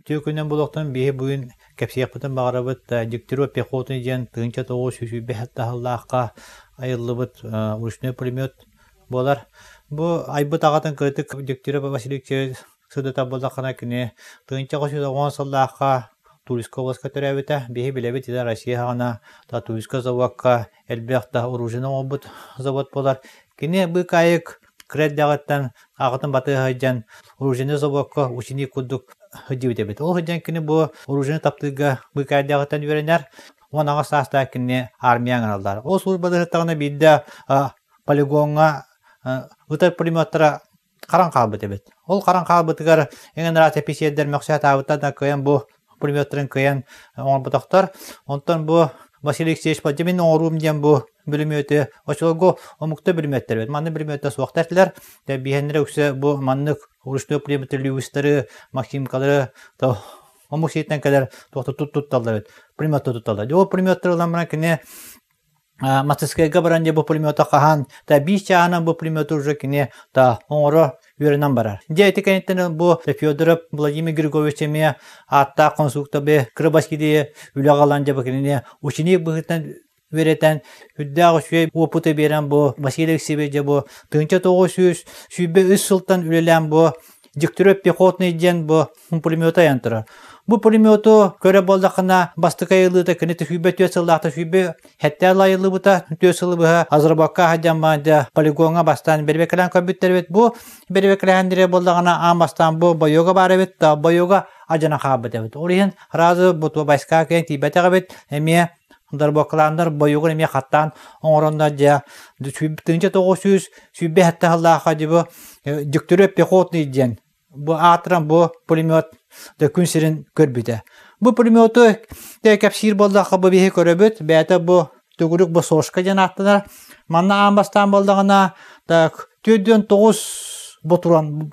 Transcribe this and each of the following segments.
Үтүө күнүнэн буолуохтун биһи бүгүн кэпсиэхпитин баҕарабыт Дьиктиро пехотный диэн 1927 сыллаахха айыллыбыт ручной пулемет буолар. Бу айбыт аҕатын кырытык Дьиктиро Василий Алексеевич сырдатар буоллаххына кини 1910 сыллаахха Тульскай областка төрөөбүтэ. Биһи билэбит ити Россия саҕана Тульскай заводка элбэх да оружиены оҥорбут завод буолар. Кини быыкаайык кыра эрдэҕиттэн аҕатын батыһа сылдьан оружейный заводка ученик курдук сылдьыбыт эбит. Ол сылдьан кини бу оружиены таптыырга быыкаа эрдэҕиттэн үөрэнэр. 18 саастаах кини армия ыҥыраллар. Ол службада сыттаҕына биирдэ полигоҥҥа ытар пулеметтара харан хаалбыт эбит. Ол харан хаалбытыгар эҥин араас эписиэрдэр мөхсө сатаабыттар да кыайан бу пулеметтарын кыайан оҥорботохтор. Онтон бу Василий Алексеевич мин оҥоруум диэн бу бүлүмүөтү очолорго омукта бүлүмүөттэр эбит. Маннык бүлүмүөттэр суохтар этилэр. Биһэннэрэ үксэ бу маннык ручной пулеметы Льюистары, Максимкалары то омук сириттэн кэлэр туохта тутталлар эбит. Пулеметтар тутталлар. Ол пулеметтары ылан баран кини Мастыскайга баран дьэ бу пулемету хаһан та биир чааһынан бу пулемету уже кини та оҥоро үөрэнэн барар. Дьэ ити кэнниттэн бу Федоров Владимир Григорьевич эмиэ ааттаах конструкторы Крыбаскидии үлэҕэ ылан дьэ бу кинини ученик быһыытынан үөрэтэн үрдээх үчүгэй опыты биэрэн бу Василий Алексеевич дьэ бу 1923 сылтан үлэлээн бу Дьиктирөп пехотный диэн бу пулемету айан турар. Бу пулемету көрө буоллаххына бастакы айыллыыта кини 24 сыллаахта 27 айыллыбыта 4 сылы быһа Азрабакка сылдьан дьэ полигоҥҥа бастаан бэрибэкэлээн көрбүттэр эбит. Бу бэрибэкэлээн буоллаҕына аан бастаан бу бойуга баар эбит да бойуга адьана хаалбыт эбит. Ол иһин сразу бу войска кэлэн тиийбэтэх эбит. Эмиэ Дарбакылааннар бойугун эмиэ хаттаан оҥороннор дьэ 1927 сыллаахха дьэ бу Дьүктүрү пехотный диэн бу аатыран бу пулемет күн сирин көрбүтэ. Бу пулемету кэпсиир буоллахха бу биһи көрөбүт бэйэтэ бу төгүрүк бу сошка диэн ааттанар. Манна аан бастаан буоллаҕына так 49 ботуран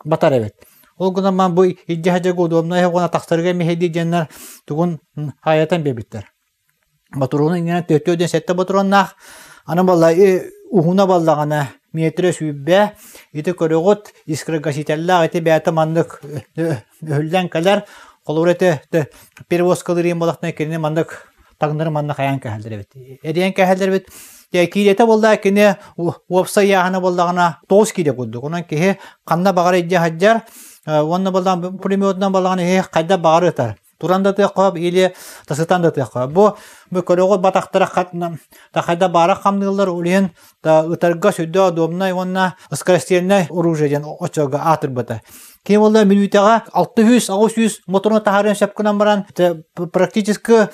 батар эбит. Ол гынан баран бу илдьэ сылдьарга удобнай уонна тахсарга мэһэйдиир диэннэр тугун хайатан биэрбиттэр. Ботуруону иҥнэн 47 ботуруоннаах. Аны буолла уһуна буоллаҕына метрэ 20 ити көрөҕүт искрогасителлээх ити бэйэтэ маннык өһүллэн кэлэр. Холобур ити перевозкалыыр буоллахтына кинини маннык таҥнары манна хайаан кэһэллэр эбит. Эриэн кэһэллэр эбит. Киилэтэ буолла кини уопсай ыйааһына буоллаҕына 9 киилэ курдук. Онон киһи ханна баҕар илдьэ сылдьар уонна буоллаҕына пулеметунан буоллаҕына киһи хайдах баҕар ытар. Туран да ытыахха или тасытан да ытыахха. Бу бу көрөҕүт батахтара хайда баара хамныыллар ол иһин ытарга сүрдээх удобнай уонна скорострельнай оружие диэн оччолорго аатырбыта. Кини буолла мүнүүтэҕэ 600-800 моторун таһаарыан сөп гынан баран практически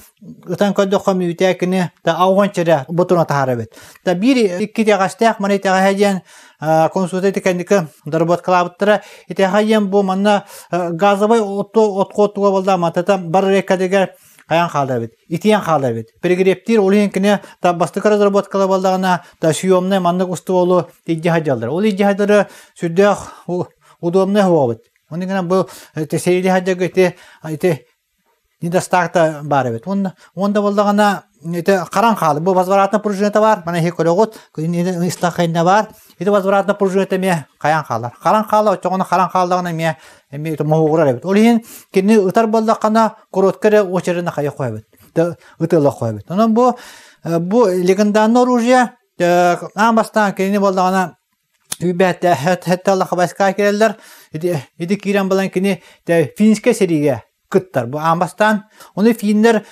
ытан көрдөххө мүнүүтэ кини ауған чэрэ ботуна таһаар эбит. Та биир икки итэҕэстээх маны итэҕэһэ диэн консульта ити кэнники доработкалаабыттара итэҕэ диэн бу манна газовай отхуоттуга буолла матата бар рекадыгар хайан хаалар эбит итийэн хаалар эбит перегребтиир ол иһин кини та бастакы разработкала буоллаҕына та съемнай маннык устуолу илдьэ сылдьаллар ол илдьэ сылдьары сүрдээх удобнай буолбут Оны гынан бу сэриилэ сылдьарга ити ити недостаток баар эбит. Уонна уонда буоллаҕына ити харан хаалы. Бу возвратная пружината бар. Мана иһи көрөҕүт. Истахайна бар. Ити возвратная пружината эмиэ хайан хаалар. Харан хаала оччоҕуна харан хааллаҕына эмиэ эмиэ моһуогурар эбит. Ол иһин кини ытар буоллаххына коротко эрэ очередна хайа хоебит. Ытыла хоебит. Онон бу бу легендарное оружие аан бастаан кинини буоллаҕына Хэттэ кирэллэр. Ити киирэн балан кини финскэй сэриигэ кыттар. Бу аан бастаан. Ону финнэр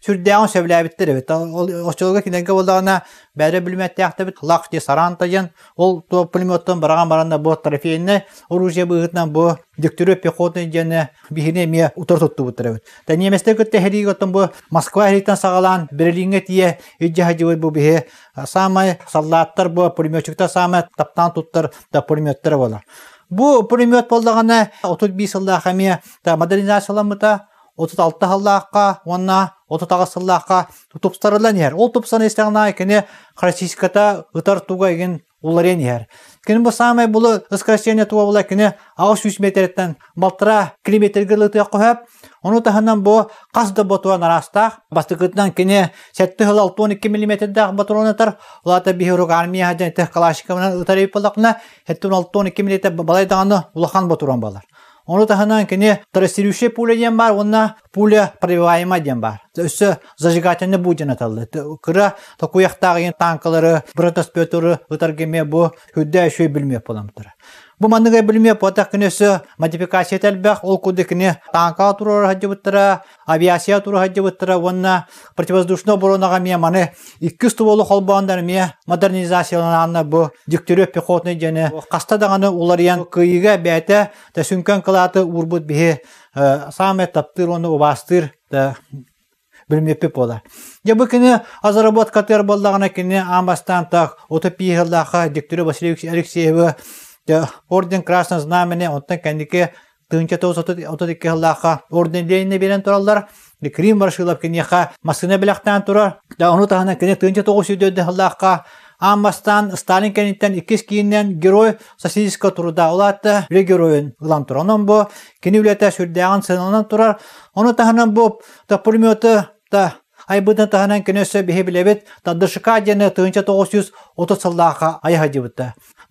сүрдээҕин сөбүлээбиттэр эбит. Оччолорго кинилэргэ буоллаҕына бэйэлэрэ бүлүмүөттээхтэр Лах дии Саранта диэн ол пулеметтан быраҕан баран бу трофейнай оружие быһыытынан бу Дьүктүрү пехотный диэни биһини эмиэ утары туттубуттар эбит. Та немецтэр кытта сэриигэ оттон бу Москва сэрииттэн саҕалаан Берлиҥҥэ тиийэ илдьэ сылдьыбыт бу биһи саамай саллааттар бу пулеметчиктар саамай таптаан туттар да пулеметтара буолар. Бу пулемет буоллаҕына 35 сыллаах эмиэ модернизацияламмыта 36 сыллаахха уонна 38 сыллаахха тупсарыллан иһэр. Ол тупсан истэҕинэ кини характеристиката ытар туга игин уларыйан иһэр. Кини бу саамай булу скоростение туга була кини 600 метртэн балтара километрга ылытыах сөп. Ону таһынан бу хас да ботуон араастаах. Бастакытынан кини 762 миллиметрдаах патрон ытар. Улаата биһи урук армия дьэн тех калашниковынан ытар эбит буоллахына 762 миллиметр балай даҕаны улахан ботуруон буолар. Ону таһынан кини трассирующая пуля диэн баар уонна пуля пробиваемая диэн баар. Өссө зажигательный бу диэн аталлы. Кыра токуйахтаах иһин танкалары, бронетранспортеры ытарга эмиэ бу үрдэ үчүгэй бүлүмүөт буоламмыттара. Бу манныгай бүлүмүөт буотах кини өссө модификацията элбэх, ол курдук кини танкаҕа туруора сылдьыбыттара, авиация туруора сылдьыбыттара уонна противовоздушная оборонаҕа эмиэ маны икки стволу холбооннор эмиэ модернизацияланаанна бу Дегтярев пехотный диэни хаста даҕаны уларыйан кыайыыга бэйэтэ да сүҥкэн кылааты уурбут биһи саамай таптыыр уонна убаастыыр да бүлүмүөппүт буолар. Дьэ бу кини разработкатыгар буоллаҕына кини аан бастаан так 35 сыллаахха Дегтярев Василий Алексеевы орден Красного Знамени онтон кэнники 1932 сыллаахха орден Ленина биэрэн тураллар. Крим Ворошилов киниэхэ массыына бэлэхтээн турар. Да ону таһынан кини 1904 сыллаахха аан бастаан Сталин кэнниттэн иккис кииннэн Герой Социалистического труда улаатта үлэ геройун ылан турар. Онон бу кини үлэтэ сүрдээҕин сыаналанан турар. Ону таһынан бу пулеметы та айбытын таһынан кини өссө биһи билэбит ДШК диэни 1930 сыллаахха айа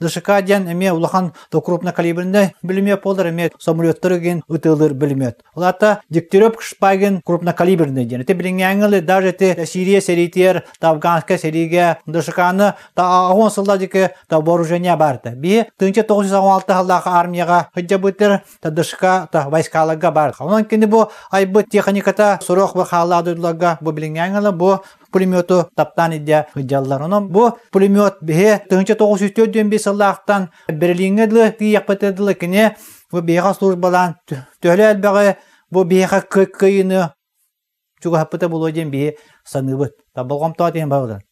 ДШК диэн эмиэ улахан крупнокалиберный бүлүмүөт буолар, эмиэ самолеттары гин ытыылыыр бүлүмүөт. Ол аата Дегтярев Шпагин крупнокалиберный диэн. Ити билиҥҥээҥҥи даже ити Сирия сэриитигэр, Афганскай сэриигэ ДШК-ны аҕыс сылла диэки вооружение баарта. Биһи 1996 сыллаах армияҕа сылдьабыттар ДШК войскаларга баар. Онон кини бу айбыт техниката сорох бу хааллаах дойдуларга бу билиҥҥээҥҥи бу пулемету таптаан илдьэ сылдьаллар. Онон бу пулемет биһи 1945 сыллаахтан Берлиҥҥэ дылы тиийэхпитэ дылы кини бу биһиэхэ службалаан төһөлө элбэҕи бу биһиэхэ кыайыыны чугаһаппыта буолуо диэн биһи саныыбыт. Болҕомтоҕо диэн барылар.